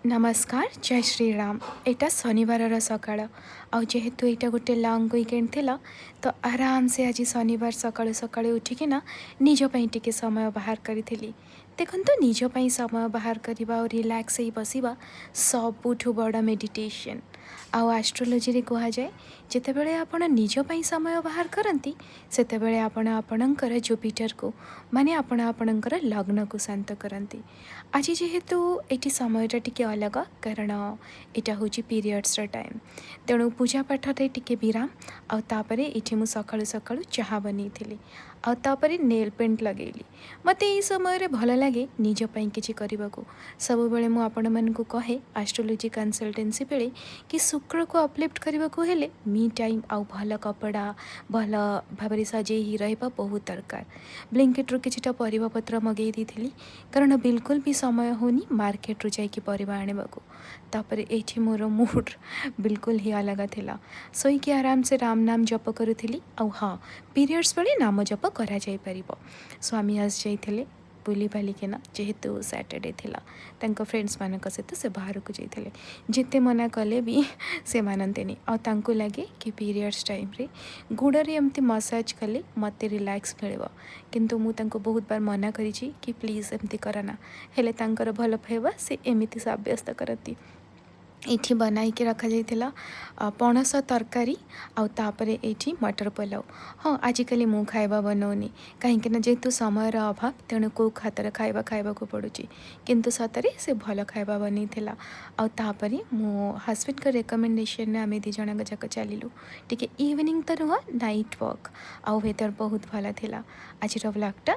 ନମସ୍କାର, ଜୟ ଶ୍ରୀରାମ। ଏଇଟା ଶନିବାରର ସକାଳ ଆଉ ଯେହେତୁ ଏଇଟା ଗୋଟେ ଲଙ୍ଗ୍ ୱିକେଣ୍ଡ ଥିଲା, ତ ଆରାମସେ ଆଜି ଶନିବାର ସକାଳୁ ସକାଳୁ ଉଠିକିନା ନିଜ ପାଇଁ ଟିକେ ସମୟ ବାହାର କରିଥିଲି। ଦେଖନ୍ତୁ, ନିଜ ପାଇଁ ସମୟ ବାହାର କରିବା ଆଉ ରିଲାକ୍ସ ହେଇ ବସିବା ସବୁଠୁ ବଡ଼ ମେଡ଼ିଟେସନ୍। ଆଉ ଆଷ୍ଟ୍ରୋଲୋଜିରେ କୁହାଯାଏ, ଯେତେବେଳେ ଆପଣ ନିଜ ପାଇଁ ସମୟ ବାହାର କରନ୍ତି, ସେତେବେଳେ ଆପଣ ଆପଣଙ୍କର ଜୁପିଟରକୁ, ମାନେ ଆପଣ ଆପଣଙ୍କର ଲଗ୍ନକୁ ଶାନ୍ତ କରନ୍ତି। ଆଜି ଯେହେତୁ ଏଇଠି ସମୟଟା ଟିକେ ଅଲଗା, କାରଣ ଏଇଟା ହେଉଛି ପିରିୟଡ଼୍ସର ଟାଇମ୍, ତେଣୁ ପୂଜା ପାଠରେ ଟିକେ ବିରାମ। ଆଉ ତାପରେ ଏଇଠି ମୁଁ ସକାଳୁ ସକାଳୁ ଚାହା ବନେଇଥିଲି ଆଉ ତାପରେ ନେଲ୍ ପେଣ୍ଟ ଲଗେଇଲି। ମୋତେ ଏଇ ସମୟରେ ଭଲ ଲାଗେ ନିଜ ପାଇଁ କିଛି କରିବାକୁ। ସବୁବେଳେ ମୁଁ ଆପଣମାନଙ୍କୁ କହେ ଆଷ୍ଟ୍ରୋଲୋଜି କନସଲଟେନ୍ସି ବେଳେ କି ଶୁକ୍ରକୁ ଅପଲିଫ୍ଟ କରିବାକୁ ହେଲେ ମି ଟାଇମ୍ ଆଉ ଭଲ କପଡ଼ା, ଭଲ ଭାବରେ ସଜେଇ ହେଇ ରହିବା ବହୁତ ଦରକାର। ବ୍ଲିଙ୍କିଟ୍ରୁ କିଛିଟା ପରିବାପତ୍ର ମଗେଇ ଦେଇଥିଲି, କାରଣ ବିଲକୁଲ ବି ସମୟ ହେଉନି ମାର୍କେଟରୁ ଯାଇକି ପରିବା ଆଣିବାକୁ। ତାପରେ ଏଇଠି ମୋର ମୁଡ଼୍ ବିଲକୁଲ ହିଁ ଅଲଗା ଥିଲା। ଶୋଇକି ଆରାମସେ ରାମ ନାମ ଜପ କରୁଥିଲି। ଆଉ ହଁ, ପିରିୟଡ଼୍ସ ବେଳେ ନାମ ଜପ କରାଯାଇପାରିବ। ସ୍ୱାମୀ ଆସିଯାଇଥିଲେ ବୁଲିବାଲିକିନା। ଯେହେତୁ ସ୍ୟାଟରଡ଼େ ଥିଲା, ତାଙ୍କ ଫ୍ରେଣ୍ଡସ୍ମାନଙ୍କ ସହିତ ସେ ବାହାରକୁ ଯାଇଥିଲେ। ଯେତେ ମନା କଲେ ବି ସେ ମାନନ୍ତିନି ଆଉ ତାଙ୍କୁ ଲାଗେ କି ପିରିୟଡ଼୍ସ ଟାଇମ୍ରେ ଗୋଡ଼ରେ ଏମିତି ମସାଜ କଲେ ମୋତେ ରିଲାକ୍ସ ମିଳିବ। କିନ୍ତୁ ମୁଁ ତାଙ୍କୁ ବହୁତ ବାର ମନା କରିଛି କି ପ୍ଲିଜ୍ ଏମିତି କରନା, ହେଲେ ତାଙ୍କର ଭଲ ପାଇବା ସେ ଏମିତି ସାବ୍ୟସ୍ତ କରନ୍ତି। ଏଇଠି ବନାଇକି ରଖାଯାଇଥିଲା ପଣସ ତରକାରୀ ଆଉ ତାପରେ ଏଇଠି ମଟର ପଲାଉ। ହଁ, ଆଜିକାଲି ମୁଁ ଖାଇବା ବନଉନି, କାହିଁକିନା ଯେହେତୁ ସମୟର ଅଭାବ, ତେଣୁ କୁକ୍ ହାତରେ ଖାଇବା ଖାଇବାକୁ ପଡ଼ୁଛି। କିନ୍ତୁ ସତରେ ସେ ଭଲ ଖାଇବା ବନେଇଥିଲା। ଆଉ ତାପରେ ମୋ ହଜବେଣ୍ଡଙ୍କ ରେକମେଣ୍ଡେସନରେ ଆମେ ଦୁଇ ଜଣଙ୍କ ଯାକ ଚାଲିଲୁ ଟିକେ ଇଭିନିଂ ତ ନୁହଁ, ନାଇଟ୍ ୱାକ୍। ଆଉ ୱେଦର୍ ବହୁତ ଭଲ ଥିଲା। ଆଜିର ବ୍ଲଗ୍ଟା